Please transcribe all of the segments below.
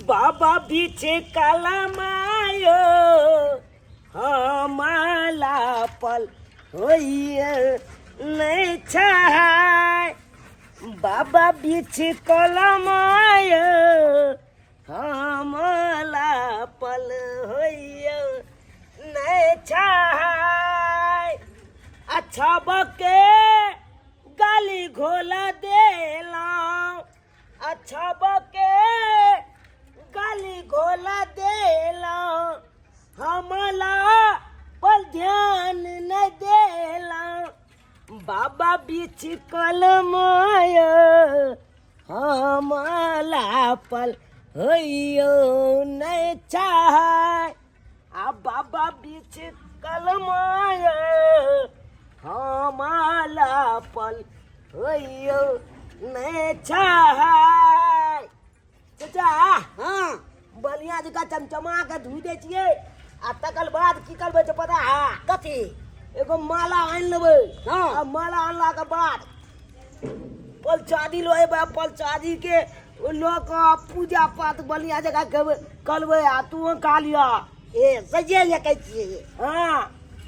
बाबा बीच कलमायो हमाला पल होइए नहि छै बाबा बीच कलमायो हमला पल होइए नहि छै अच्छा बके गाली घोला देलहुँ अच्छा बके गाली घोला देलहुँ हमला पर ध्यान नहि देलहुँ बाबा बीच कलमाय हमला पल होइयो नहि चाहै आ बाबा बीच कलमाय हमाला पल होइयो नहि चाहै चाचा। हाँ। बढ़िया जकाँ चमचमा के धुइ दै छियै आ तकर बाद की करबै से पता है? कथी? एगो माला आनि लेबै। हाँ। आ माला आनलाके बाद पलचादी लऽ अयबै, पलचादी के लऽ कऽ पूजा पाठ बढ़िया जकाँ करबै करबै आ तू खा लिअ। ए सजे ये कहै छियै। हाँ।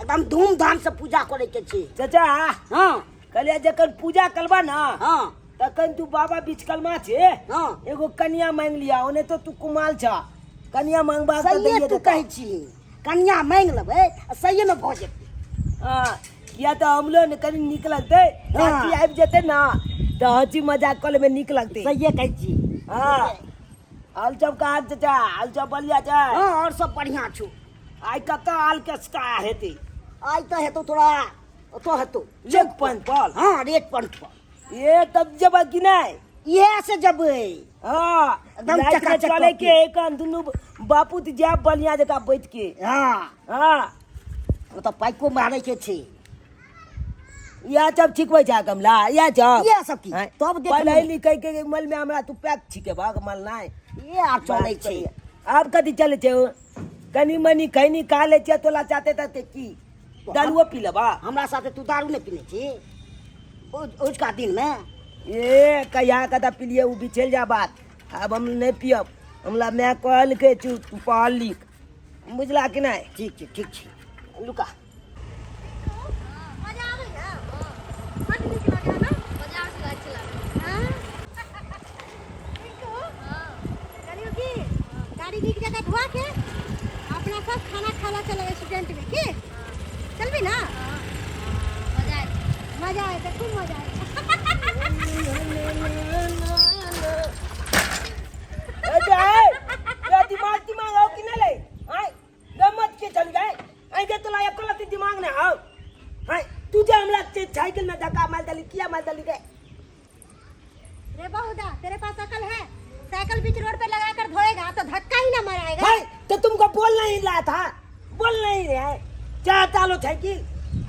एकदम धूमधाम से पूजा करे के छै। चाचा। हाँ। कहलियै जखन पूजा करबा ने, हाँ, तखन तू बाबा विश्वकर्मा छे, हाँ, एगो कन्या मांगि लिया, ओने तो तू कुमाल छ, कन्या मांगबा के सहिए दैये तू देता। कहै छी कन्या मांगि लेबै आ सहिए में भऽ जेतै। हाँ, किया तऽ हमरो ने कनि नीक लगतै। हाँ। चाची आबि जेतै ने तऽ हँसी मजाक कऽ लेबै, नीक लगतै। सहिए कहै छी। हाँ, हाल सब कहाँ चाचा? हाल सब बढ़िया छै? हाँ, और सब बढ़िया छौ। आइ कतऽ हाल के हेतै? आइ तऽ हेतौ तोरा ओतऽ हेतौ चेक पॉइंट पर। हाँ, रेड पॉइंट पर। ये तब जेबै कि नहि? इएह से जेबै। हाँ। एकदम राति में चकाचक चले कऽ के एखन दुनू बापूत जायब बढ़िया जकाँ बैठ के। हाँ। हाँ। ओतऽ पाइको मारै के छै। इएह सब छिकबै छै कमला, इएह सब? इएह सब की? आँय? तब देख। पढ़ै लिखै के मल में हमरा तू पैक छिके भाग मल नहि। ये आब चलै छै। आब कथी चलै छै? कनी मनी खैनी खा लै छियै तोला चाहते ताते की दारुओ पी लेबा? हमरा साथे तू दारू नहि पीने छी ओझका दिनमे? ए कहिया कतऽ पिलियै ओ बिछल जा बात, आब हम नहि पियब। हमरा माय कहलकै तू पढ़ लिख, बुझला कि नहि? ठीक छै, ठीक छै। लुका। मजा आबै ने? बड नीक लगे ना? मजा आबै छै, अच्छा लागै। हाँ? टिंकू, करियो की गाड़ी नीक जगह धोआ के अपना सब खाना खाला चले रेस्टोरेंट में, की चलबी ना? मजा आबै। मजा आए, खूब मजा आए। ए जाए ए दिमाग दिमाग आओ कि नहीं ले आय गमत के चल जाए आय के तोला एको लत्ती दिमाग नहीं आओ। आय तू जे हमरा साइकिल में धक्का मार दली, किया मार दली रे? रे बहुदा, तेरे पास अकल है? साइकिल बीच रोड पे लगा कर धोएगा तो धक्का ही ना माराएगा। भाई तो तुमको बोल नहीं रहा था, बोल नहीं रहा है, चाहता लो साइकिल।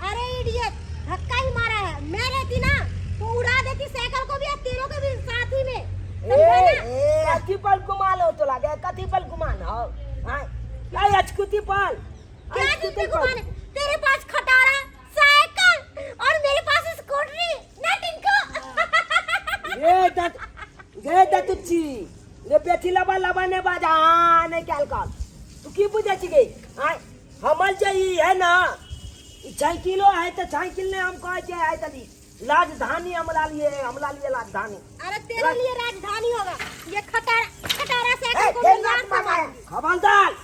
अरे इडियट, धक्का ही मारा है। मैं रहती ना तो उड़ा देती साइकिल को भी और तेरों को भी साथ ही में, समझा ना? कथी पर घुमा लो तो लागे, कथी पर घुमान हो? हाँ आई अचकुती पर। क्या चीज पे घुमाने? तेरे पास खटारा साइकिल और मेरे पास स्कूटरी ना टिंकू? गे दत गे दतुच्ची रे, बेटी लबा लबा ने बाजा। हाँ नहीं क्या कल तू की बुझे छी गे? हाँ हमर जे ई है ना ई साइकिलो है तो साइकिल ने हम कहै छै आइ तली राजधानी हमरा लिए, हमरा लिए राजधानी। अरे तेरे लिए राजधानी होगा ये खटारा खटारा साइकिल को ए, मैं लात लात मारा है। खबरदार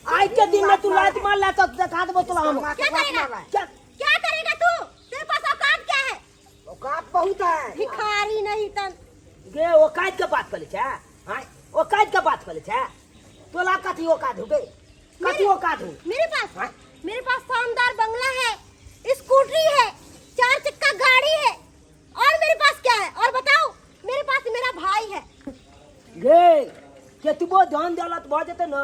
आज के दिन में तू लात मार ला तो दिखा देबो तोरा हम। क्या करेगा? क्या क्या करेगा तू? तेरे पास औकात क्या है? औकात बहुत है। भिखारी नहीं तन। गे औकात के बात करे छै? हां औकात के बात करे छै? तोला कथी औकात हो गे? कथी औकात हो? मेरे पास? हाँ? मेरे पास शानदार बंगला है, स्कूटरी है, चार चक्का गाड़ी है, और मेरे पास क्या है? और बताओ, मेरे पास मेरा भाई है। गे केतबो धन दौलत भऽ जेतै ने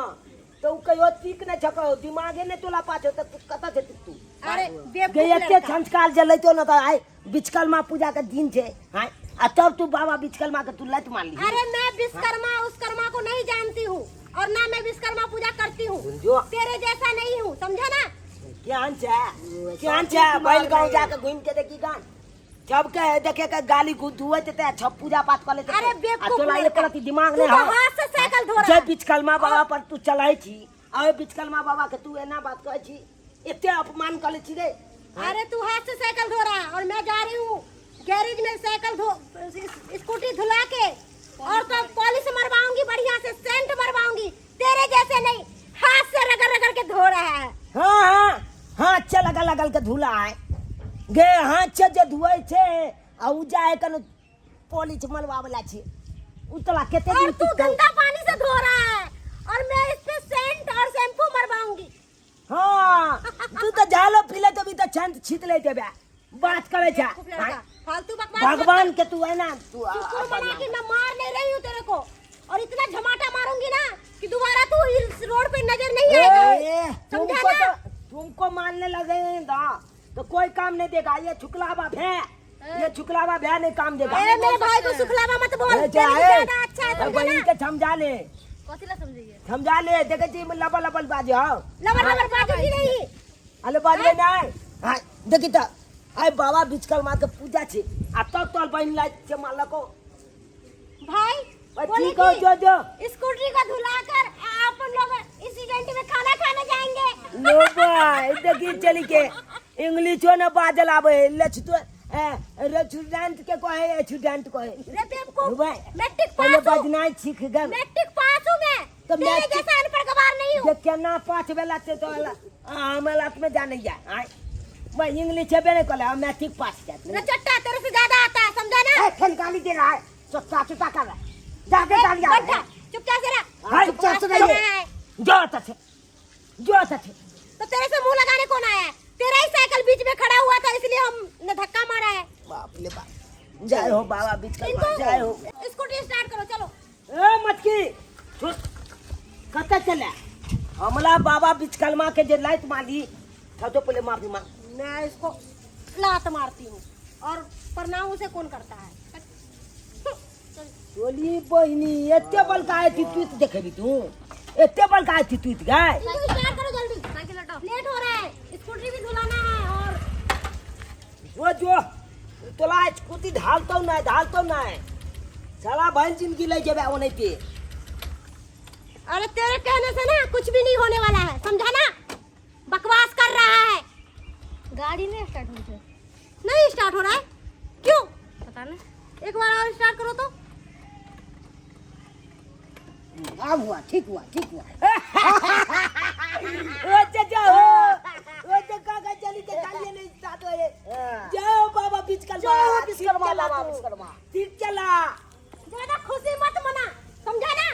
तऽ ओ कहियो टीक नहि सकौ, दिमागे नहि तोला पास होतै, तू कतऽ जेतै तू? अरे गे बेवकूफ एते लड़का। संस्कार जलैतो ने तऽ आइ विश्वकर्मा पूजा के दिन छै। हाँ आ तब तू बाबा विश्वकर्मा के तू लत मारली। अरे मैं विश्वकर्मा उसकर्मा को नहीं जानती हूँ और ना मैं विश्वकर्मा पूजा करती हूँ। समझो। तेरे जैसा नहीं हूँ, समझा ना? केहन छै, केहन छै? बैल गाँव जाके घुमि के देखी गान। सबके देखे के गाली धुए देते आ सब पूजा पाठ कर लेते। अरे आ बेवकूफ तोला लड़का। एक रति दिमाग तू नहीं तो है। हाथ से साइकिल धो रहा जे है। बिचकलमा बाबा पर तू चलाई छी, आ बिचकलमा बाबा के तू एना बात कहै छी, एते अपमान कर छी रे। अरे तू हाथ से साइकिल धो रहा है और मैं जा रही हूँ गैरेज में साइकिल धो स्कूटी धुला के और तो पॉलिश मरवाऊंगी, बढ़िया से सेंट मरवाऊंगी, तेरे जैसे नहीं हाथ से रगड़ रगड़ के धो रहा है। हाँ हाँ हाँ, अच्छा लगल लगल के धुला है गे, हाथ से जे धुए छे आ उ जाए कन पॉलिश मलवावला छे, उ तोला केते और दिन तू टिकतौ? गंदा पानी से धो रहा है और मैं इस पे सेंट और शैम्पू मरवाऊंगी। हाँ तू तो झालो पी ले तभी तो छंद छीत ले देबे, बात करे छा। बेवकूफ लड़का, फालतू बकवास मत भगवान कर। के तू है ना तू शुक्र मना कि मैं मार नहीं रही हूँ तेरे को, और इतना झमाटा मारूंगी ना कि दोबारा तू इस रोड पे नजर नहीं आएगा। ए, समझा तुमको ना? तो तुमको मानने लगे ना तो कोई काम नहीं देगा। ये छुकलावा भै, ये छुकलावा भै नहीं काम देगा। ए, मेरे भाई को सुखलावा मत बोल, ए, जा, तेरे से ए, ज्यादा अच्छा है, ए, समझा बहन ना? के समझा ले। कथी ला समझिए? समझा ले, देखे जी लबल लबल बाजे हो। लबर लबर बाजूगी नहीं। अरे बाजबे नहीं। हाँ, देखी तो आय बाबा बिचकल माँ के पूजा छे आ तब तोर बहन ला छे मालको। भाई, भाई, बोले ठीक हो, कि जो, जो। स्कूटरी को धुलाकर आप लोग इस इवेंट में खाना खाने जाएंगे। लो भाई, देखी चली के इंग्लिशो न बाजल आवे, लछ तो, ए, रेस्टोरेंट के कहे, रेस्टोरेंट कहे। रे बेवकूफ, लो भाई, मैट्रिक पहले पास हूँ। बजना सीख गए। मैट्रिक पास हूँ मैं। तो तेरे मैट्रिक जैसा अनपढ़ गवार नहीं हूँ। जे केना पाँच बेला से तो हमें लात में जाने जा। आय, मैं इंग्लिश हेबे नहीं करले, हम मैट्रिक पास जात। रे चट्टा, तेरे से ज्यादा आता है, समझा ना? ए, फिर गाली दे रहा है, चुपचाप चुपचाप कर रहा है। जाके गाली आ रहा है। बैठा, चुपचाप से रह। हाँ, चुपचाप से बकवास रहिए। करना है। जो आता थे, जो आता थे। तो तेरे से मुंह लगाने कौन आया है? तेरा ही साइकिल बीच में खड़ा हुआ था, इसलिए हमने धक्का मारा है। बाप रे बाप, जय हो बाबा बीच का, इनको जय हो। स्कूटी स्टार्ट करो, चलो। ए मटकी, छोड़, कत चला? हमला बाबा बिचकलमा के जे लाइट मारी, था तो पहले माफी मांग। मैं इसको लात मारती हूँ और प्रणाम उसे कौन करता है? टोली बहिनी, एते बलका है तू तो देखेबी तू, एते बलका है तू तो गाय। इनको स्टार्ट करो जल्दी, साइकिल हटाओ। लेट हो रहा है, स्कूटी भी धुलाना है और जो जो तोला स्कूटी ढालतो ना, ढालतो ना, साला बहन जिंदगी ले जेबे ओनैते। अरे तेरे कहने से ना कुछ भी नहीं होने वाला है, समझा ना? बकवास कर रहा है। गाड़ी नहीं स्टार्ट हो रही। नहीं स्टार्ट हो रहा है क्यों? पता नहीं। एक बार और स्टार्ट करो तो। अब हुआ, ठीक हुआ, ठीक हुआ। ओ चाचा हो, ओ चाचा का चली के गाड़ी नहीं स्टार्ट हो रे। जय हो बाबा बिचकलमा, जय हो बिचकलमा, ठीक चला बाबा तू। बिचकलमा। ठीक चला। ज्यादा खुशी मत मना, समझा ना?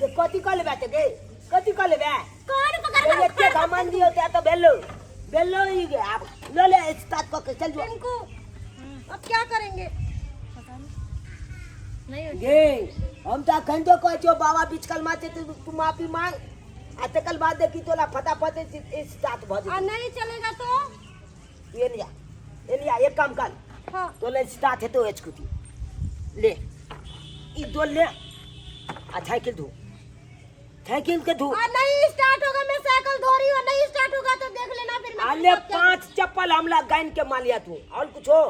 ये कथी कर लेबे ते गे? कथी कर लेबे? कौन पकड़ ये कर एते घमंड दियो ते तो बेलो। बेलो ही गे। अब लो ले स्टार्ट कर के चल जो। इनको अब क्या करेंगे? पता नहीं। नहीं हो गे, हम तो अखन तो कहै छियौ बाबा बिचकलमा छै तू माफी मांग आ तकर बाद देखी तोला फटाफट स्टार्ट भ और जेतौ। नहीं चलेगा तो? एलिया, एलिया, एक काम कर। हाँ। तोला स्टार्ट हेतौ स्कूटी। ले, ई दो ले आ साइकिल धो, साइकिल के धो। और नहीं स्टार्ट होगा, मैं साइकिल धो रही हूँ, नहीं स्टार्ट होगा तो देख लेना फिर मैं अले अपने साथ क्या 5 चप्पल हमला गाइन के मालिया तू और कुछ हो?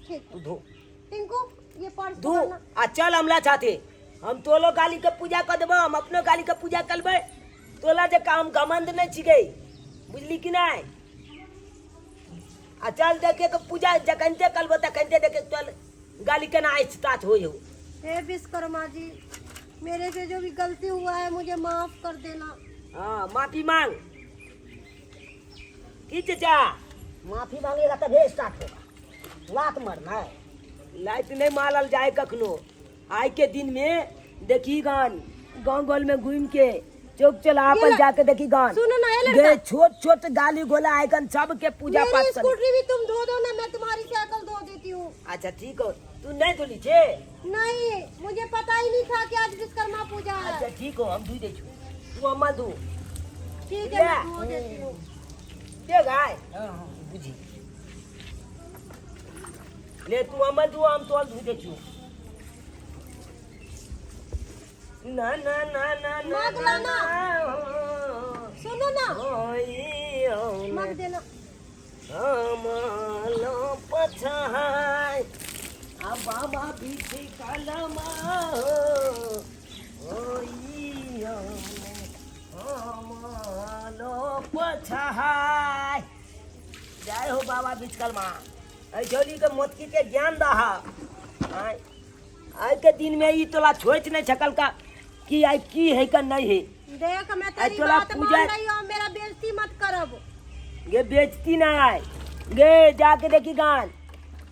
ठीक। तू धो। टिंकू, ये पर्स धो। पकड़ना। आ चल हमला साथे, हम तोलो गाली के पूजा कर देबो, हम अपनो गाली के पूजा करबे। तोला जे काम घमंड नहीं छिकै, बुझली कि नहीं? आ चल देखे के पूजा जखनते करबो तखनते देखे चल गाली केना स्टार्ट होय हो। हे विश्वकर्मा जी, मेरे से जो भी गलती हुआ है मुझे माफ कर देना। हाँ, माफी मांग। की चाचा? माफी मांगेगा तभी स्टार्ट होगा। लात मारना है। लाइट नहीं मारल जाए कखनो। आइ के दिन में देखी गान गाँव गल में घूम के चौक चौराहा पर ये जाके देखी गान। सुनो ना, ये लड़का। गे छोट छोट गाली गोला आइकन सबके पूजा मेरी पाठ करे। स्कूटरी भी तुम धो दो ना, मैं तुम्हारी साइकिल धो देती हूँ। अच्छा ठीक हो, तू नहीं धोली छे? नहीं, मुझे पता ही नहीं था कि आज विश्वकर्मा पूजा है। अच्छा ठीक हो, हम धो दे छु, तू अम्मा धो। ठीक है, मैं धो देती हूँ। दे गाय। बुझी ले, तू अम्मा धो, हम तो धो दे छु। ना ना ना ना ना मग लाना। ना। सुनो ना, ओई, ओ, मग देना। कमल पत पछाय आ बाबा बीच कलमा हो होई हमलो पछाय। जय हो बाबा विश्वकर्मा। एहि झोली के मोटकी के ज्ञान दह। आय आइ के दिन में ई तोला छोड़ि नहीं सकल का कि आइ की है का नहीं है। देख मैं आइ तेरी तोला बात पूजा मान रही हूँ, मेरा बेइज्जती मत करब। गे बेचती ना आय गे जाके देखी गान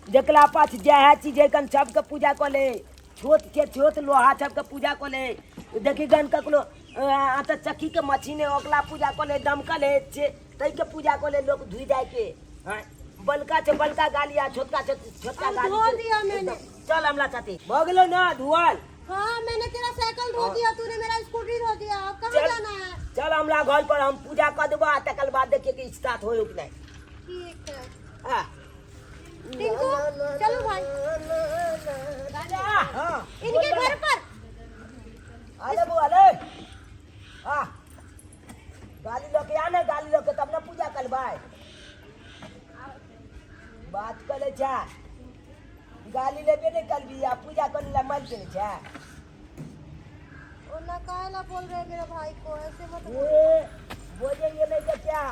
देखला पाछ जह चीज है कन सबके पूजा कऽ ले, छोट के छोट लोहा सबके पूजा कऽ ले। देखी गान ककरो आटा चक्की के मशीन है ओकला पूजा कऽ ले, दमकल है छे तै के पूजा कऽ ले, लोग धुइ जाय के। हाँ, बलका छे बलका गाली आ छोटका छे छोटका अब गाली धो छे। दिया मैंने। एकदम। चल हमला साथे भऽ गेलौ ना धुआल। हाँ मैंने तेरा साइकिल धो हाँ। दिया, तूने मेरा स्कूटी धो दिया, अब कहाँ चल। जाना है? चल हमला घर पर हम पूजा कर देबो आ तकर बाद देखिए कि स्टार्ट होयो कि नहीं। ठीक है। हाँ। टिंकू चलो भाई। हाँ। इनके घर पर। अरे बुआ ले आ गाली लके आ ना, गाली लके तब ना पूजा करबै। बात करे छा गाली लेबे नहीं करबी आ पूजा करे ला मर गेल छा। ओ ना काहे ला बोल रहे मेरे भाई को ऐसे मत बोल। ये बोलेंगे नहीं तो क्या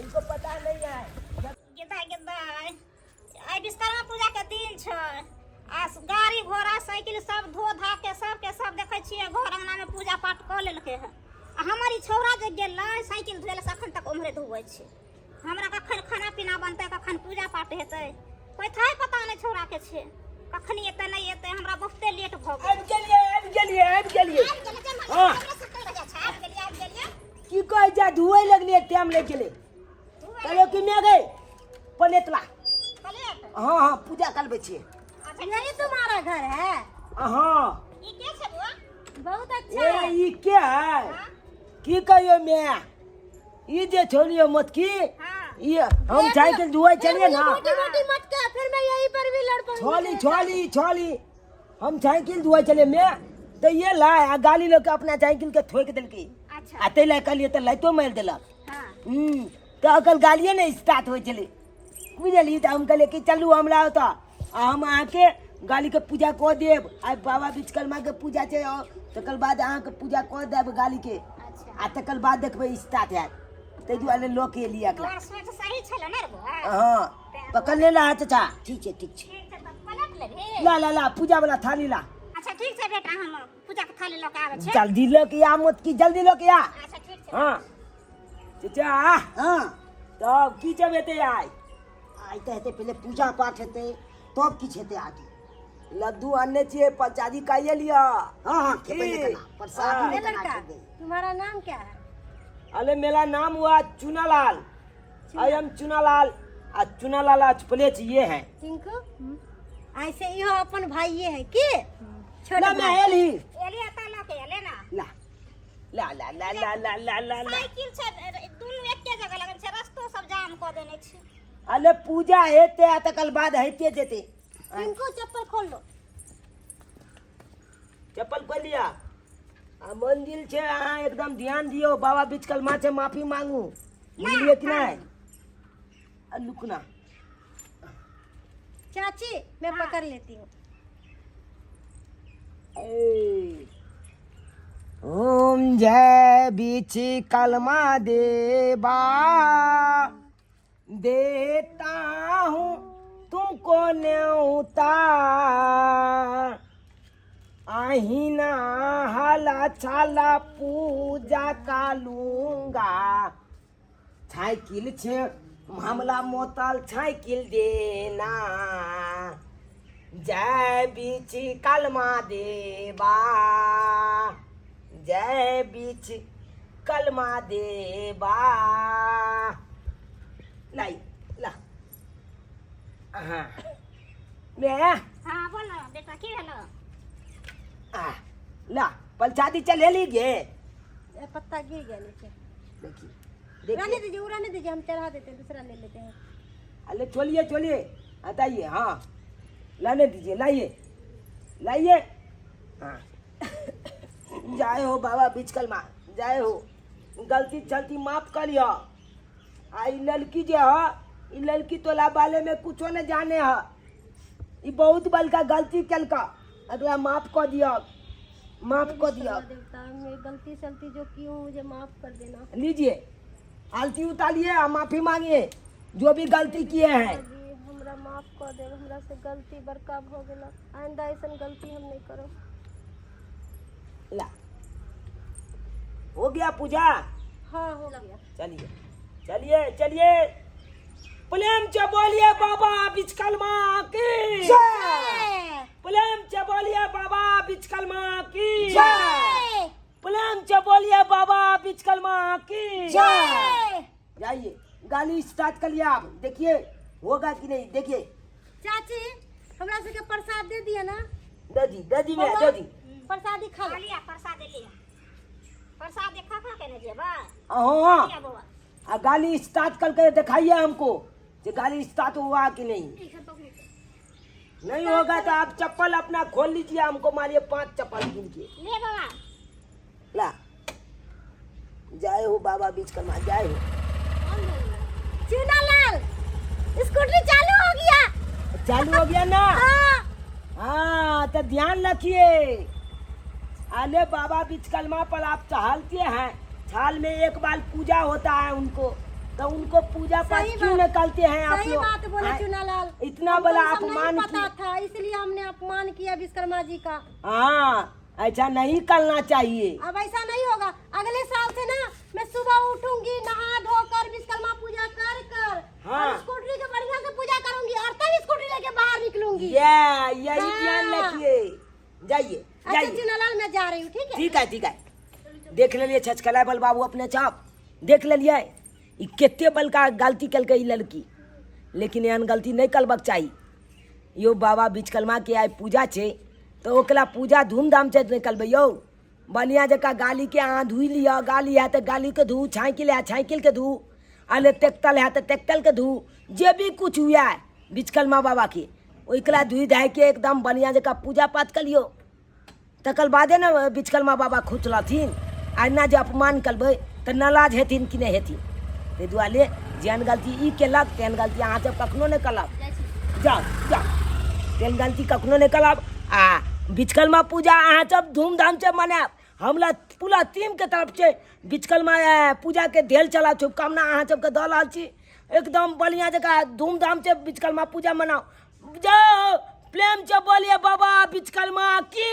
इनको पता नहीं है। गेदा गेदा आइ विश्वकर्मा पूजा के दिन छै आ गाड़ी घोड़ा साइकिल सब धो धा के सबके सब देखै छियै घर अंगना में पूजा पाठ कऽ लेलकै हन। आ हमर ई छौड़ा जे गेलै साइकिल धोए लए से अखन तक ओम्हरे धोबै छै। हमरा कखन खाना पीना बनतै कखन पूजा पाठ हेतै कोइ थाहे पता नहि छौड़ा के छै, कखनी एतै नहि एतै, हमरा बहुते लेट भऽ गेल। आबि गेलियै आबि गेलियै आबि गेलियै। आबि गेलियै, जे हाँ। हमरा से कहि रहल छै, आबि गेलियै आबि गेलियै। की कहै छै धोए लगलियै टाइम लागि गेलै। कहलियै कि मैं गई प्लेट ला। प्लेट? हाँ हाँ पूजा करबै छियै। अच्छा, यही तुम्हारा घर है? हाँ। ई के छै बुआ? बहुत अच्छा ए है। ई के है? हाँ? की कहियो मैं ई जे छोड़ियो मत की हाँ। ई हम साइकिल धोए छलियै ना। मोटी मोटी मत कह, फिर मैं यहीं पर भी लड़ पड़ूंगी। छोली छोली छोली हम साइकिल धोए छलियै मैं तऽ ये लाय आ गाली लऽ के अपना साइकिल के ठोकि देलकै। अच्छा। आ ताहि लए कहलियै तऽ लाइटो मारि देलक। हाँ। तऽ ओकर गालिए नहि स्टार्ट होइ छलै बुझलियै। तऽ हम कहलियै कि चलू हमरा ओतऽ आ हम अहाँके गालीके पूजा कऽ देब। आइ बाबा विश्वकर्माके पूजा छै तकर बाद अहाँके पूजा कऽ देब गालीके। अच्छा। आ तकर बाद देखबै स्टार्ट हैत। ताहि दुआरे लऽ के एलियै एकरा। तोहर सोच सही छलै ने रे बौआ? हाँ पकड़ने ला चाचा। ठीक छै ठीक छै। ठीक छै तऽ पलट लेबही? ला ला ला पूजा वाला थाली ला। अच्छा ठीक छै बेटा, हम पूजा के थाली लऽ के आबै छी। जल्दी लऽ के आ मोटकी, जल्दी लऽ के आ। अच्छा ठीक छै। हाँ चाचा। हाँ। तब की सब हेतै आइ? आइ तऽ हेतै पहिले पूजा पाठ हेतै तब किछु हेतै आगे। लड्डू आनने छियै प्रसादी खाइए लिअ। हाँ हाँ खेबै ने केना, प्रसादी ए ने केना लड़का, खेबै। तुम्हारा नाम क्या है? अरे मेरा नाम हुआ चुनालाल। I am Chunalal आ चुनालाल आज प्लेट ये है। टिंकू ऐसे इहो अपन भाई ये है की छोटा ना मैं भाई? एली एली एतऽ लऽ के एले ना। ला ला ला ला ला ला ला ला ला। साइकिल छै दुनू एके जगह लगल छै, रस्तो सब जाम कऽ देने छै। अरे पूजा हेतै आ तकर बाद हेते जेतै। टिंकू चप्पल खोल लो। चप्पल खोल लिया। आ मंदिर छै अहाँ एकदम ध्यान दियौ, बाबा विश्वकर्मा छै माफी मांगू बुझलियै कि नहि। आ लुकना चाची मैं पकड़ लेती हूँ। ए, ओम जय विश्वकर्मा देवा देता हूँ तुमको न्योता, आहिना हाला छाला पूजा का लूंगा। साइकिल छे मामला मोतल साइकिल देना, जय विश्वकर्मा देवा जय विश्वकर्मा देवा। लाई ला हाँ मैं हाँ बोल ना बेटा की भेलो? आ ला प्रसादी चले ली गे। ए, पत्ता गिर गया नीचे। देखिए रहने देखिए दीजिए, उड़ाने दीजिए, हम चढ़ा देते हैं, दूसरा ले लेते हैं। अरे चलिए चलिए बताइए। हाँ लाने दीजिए, लाइए लाइए। हाँ जाए हो बाबा विश्वकर्मा जाए हो, गलती चलती माफ करियो। आ ई लड़की जे ह ई लड़की तोला बाले में कुछो न जाने है। ई बहुत बड़का गलती केलका, अगला माफ कर दिया, माफ कर दिया। देवता, मैं गलती सलती जो की हूँ मुझे माफ कर देना। लीजिए आलती उतारिए आ माफी मांगिए जो भी गलती किए हैं। जी हमरा माफ कर दे, हमरा से गलती बड़का हो गेला, आइंदा ऐसन गलती हम नहीं करो। ला हो गया पूजा? हाँ हो गया। चलिए चलिए चलिए, प्रेम से बोलिए बाबा विश्वकर्मा की, प्रेम से बोलिए बाबा विश्वकर्मा की, प्रेम से बोलिए बाबा विश्वकर्मा की। जाइए गाली स्टार्ट कर लिया आप, देखिए होगा कि नहीं। देखिए चाची हमरा सबके प्रसाद दे दिया ना। दे दी, दे दी, मैं दे दी। प्रसादी खा लो। लिया प्रसाद, लिया प्रसाद, खा खा के न जेबा। हाँ लिया बौआ। आ गाली स्टार्ट करके दिखाइए हमको कि गाली स्टार्ट हुआ कि नहीं। नहीं होगा तो आप चप्पल अपना खोल लीजिए, हमको मारिए 5 चप्पल गिन के। ले बाबा। ला जय हो बाबा विश्वकर्मा, जय हो। चूना लाल स्कूटी चालू हो गया। चालू हो गया ना? हाँ। हाँ तो ध्यान रखिए, अरे बाबा विश्वकर्मा पर आप टहलते हैं, साल में एक बार पूजा होता है उनको, तो उनको पूजा पाठ सही क्यों बात- निकालते हैं आप सही लोग? बात बोले हाँ, चूनालाल, इतना हमको बड़ा सब नहीं अपमान पता किया। था, इसलिए हमने अपमान किया विश्वकर्मा जी का। हाँ ऐसा नहीं करना चाहिए। अब ऐसा नहीं होगा, अगले साल से ना मैं सुबह उठूंगी, नहा धोकर विश्वकर्मा पूजा कर कर हाँ। और स्कूटरी के बढ़िया से पूजा करूंगी और तब स्कूटरी लेके बाहर निकलूंगी। ये यही ध्यान हाँ। रखिए। जाइए अच्छा जाइए। चूनालाल मैं जा रही हूँ, ठीक है? ठीक है ठीक है। देख लेलिए छचकला बल बाबू अपने चाप देख लेलिए ई कते बड़का गलती कलकै ई लड़की, लेकिन एहन गलती नहीं करबाक चाही। यो बाबा विश्वकर्मा के आइ पूजा छै तो ओकरा पूजा धूमधाम से नहीं करबै यौ। बढ़िया जकाँ गाली के अहाँ धोइ लिअ, गाली है तऽ गाली के धू, साइकिल है साइकिल के धू, अरे ट्रैक्टर है तऽ ट्रैक्टर के धू, जे भी कुछ हुए विश्वकर्मा बाबा के ओकरा धोइ धाइ के एकदम बढ़िया जकाँ पूजा पाठ करियौ, तकर बादे ने विश्वकर्मा बाबा खुश रहथिन। आ एना जे अपमान करबै तऽ नाराज हेथिन कि नहि हेथिन? ताहि दुआरे जेहन गलती ई केलक तेहन गलती अहाँ सब कखनो नहि करब। जाउ जाउ, तेहन गलती कखनो नहि करब। आ विश्वकर्मा पूजा अहाँ सब धूमधाम से मनायब। हमरा पूरा टीम के तरफ से विश्वकर्मा पूजा के ढेर सारा शुभकामना अहाँ सबके दऽ रहल छी। एकदम बढ़िया जकाँ धूमधाम से विश्वकर्मा पूजा मनाउ। जाओ प्रेम से बोलिए बाबा विश्वकर्मा की।